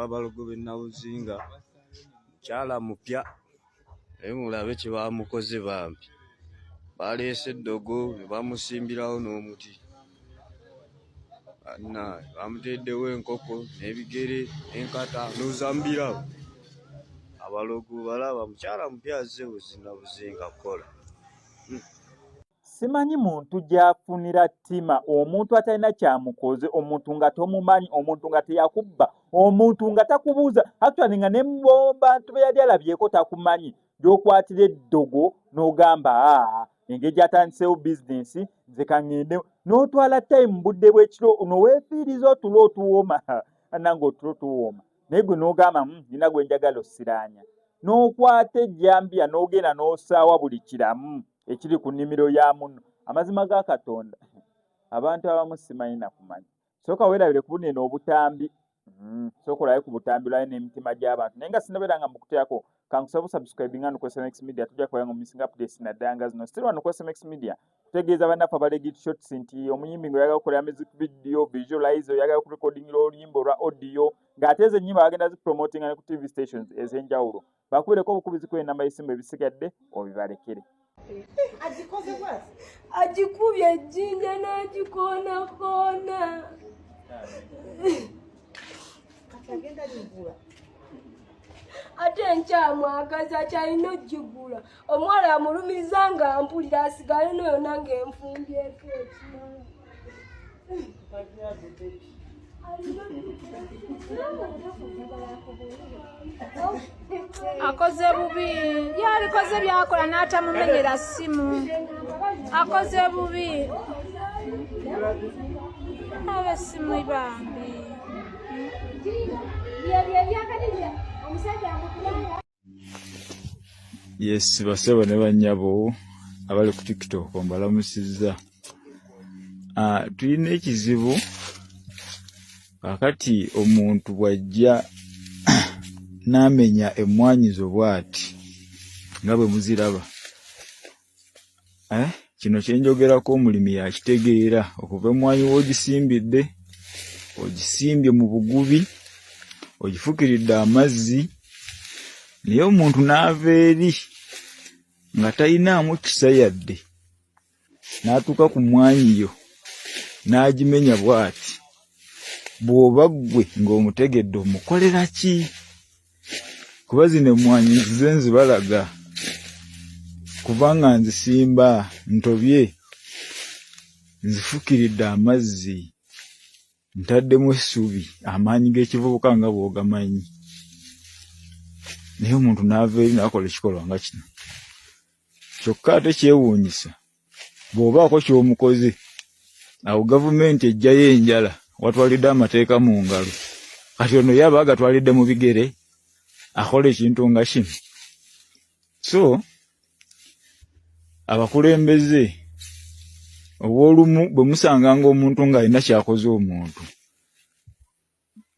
w'abalogo b'e Nabuzinga, mukyala mupya naye mulabe kye baamukoze bambi. Baleese eddogo ne bamusimbirawo n'omuti. Bannange bamuteeddewo enkoko n'ebigere n'enkata ndowooza mubiraba. Abalogo balaba mukyala mupya azze Nabuzinga kukola. Simanyi muntu gy'afunira ttima omuntu atalina kyamukoze omuntu nga tomumanyi omuntu nga teyakubba omuntu nga takubuuza actually nga ne bantu be yali alabyeko takumanyi gy'okwatira eddogo n'ogamba aa engeri gy'atandiseewo bizinensi nze kaŋŋende n'otwala time budde bw'ekiro noweefiiriza otulo otuwooma nange otulo tuwooma naye gwe n'ogamba hmm, nina gwe njagala osiraanya n'okwata ejjambiya n'ogenda n'osaawa buli kiramu ekiri ku nnimiro ya munno amazima ga katonda abantu abamu simanyi nakumanya sooka weerabire ku bunene obutambi mm, sooka olabe ku butambi olabe n'emitima gy'abantu naye nga sinabeera nga mukuteako kankusaba osubscribinga no ku smx media tujja kubeera nga missing updates naddala nga zino still wano ku smx media kutegeeza bannaffe aba legit shots nti omuyimbi ng'oyagala okukolera music video visualize oyagala okurekodingira oluyimba olwa audio ng'ate ezo ennyimba bagenda zipromotinga ne ku tv stations ez'enjawulo bakubireko obukubizi ku enamba y'essimu ebisigadde obibalekere. Agikubye ejjinja n'agikoonakoona. Ate nkyamwagaza kyalina okugigula omuwala amulumiza nga mpulira asigale noyo nange enfumbyeko ekimala. Akoze bubi yalikoze byakola n'atamumenyera ssimu akoze bubi abesimu bambi. Yes, basebo ne bannyabo abali ku TikTok mbalamusizza. Ah, tulina ekizibu kaakati omuntu bw'ajja n'amenya emmwaanyi zo bw'ati nga bwe muziraba. Eh, kino kye njogerako omulimi yakitegeera okuva emmwanyi w'ogisimbidde ogisimbye mu bugubi ogifukiridde amazzi naye omuntu n'ava eri nga talinaamu kisa yadde n'atuuka ku mmwanyi yo n'agimenya bw'ati bw'oba ggwe ng'omutegedde omukolera ki? Kuba zino emmwanyi nzize nzibalaga kubanga nzisimba ntobye nzifukiridde amazzi ntaddemu essubi amaanyi g'ekivubuka nga bw'ogamanyi naye omuntu n'ava eri n'akola ekikolwa nga kino kyokka ate kyewuunyisa bw'obaako ky'omukoze awo gavumenti ejjayo enjala watwalidde amateeka mu ngalo kati ono ye aba agatwalidde mu bigere akola ekintu nga kino so abakulembeze obw'olumu bwe musanganga omuntu ng'alina kyakoze omuntu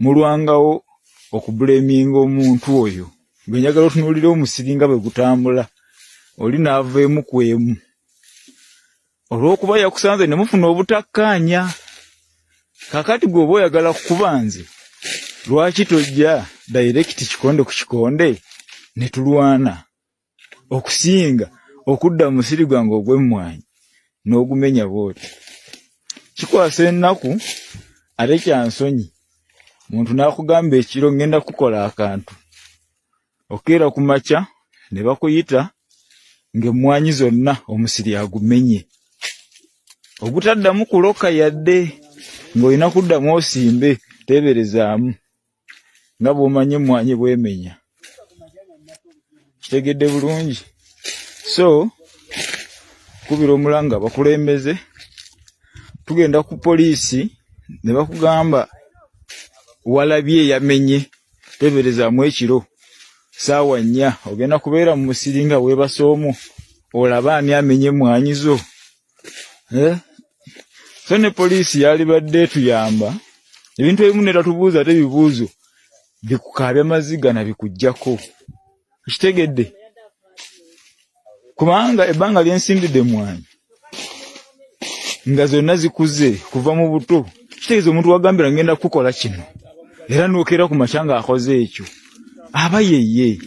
mulwangawo okubuleminga omuntu oyo gwe njagala otunuulira omusiri nga bwe gutambula oli n'ava emu ku emu olw'okuba yakusanze ne mufuna obutakkaanya kakati gwe oba oyagala kukuba nze lwaki tojja dayirekiti kikonde ku kikonde ne tulwana okusinga okudda mu musiri gwange ogw'emmwanyi n'ogumenya bw'oti. Kikwasa ennaku ate kya nsonyi muntu n'akugamba ekiro ngenda kukola akantu okeera ku makya ne bakuyita ng'emmwanyi zonna omusiri agumenye ogutaddamu kuloka yadde ng'olina kuddamu osimbe teeberezaamu. Nga bw'omanyi emmwanyi bwemenya kitegedde bulungi so kubira omulanga abakulembeze tugenda ku poliisi ne bakugamba walabye eyamenye teberezaamu ekiro saawa nnya ogenda kubeera mu musiri nga weebase omu olabe ani amenye emmwanyi zo eh? So ne poliisi yalibadde etuyamba ebintu ebimu netatubuuza ate ebibuuzo bikukaabya maziga na bikujjako okitegedde kubanga ebbanga lyensimbidde emwanyi nga zonna zikuze kuva mu buto kitegeeza omuntu wagambira ngenda kukola kino Era n'okeera ku makya ng'akoze ekyo, aba yeye.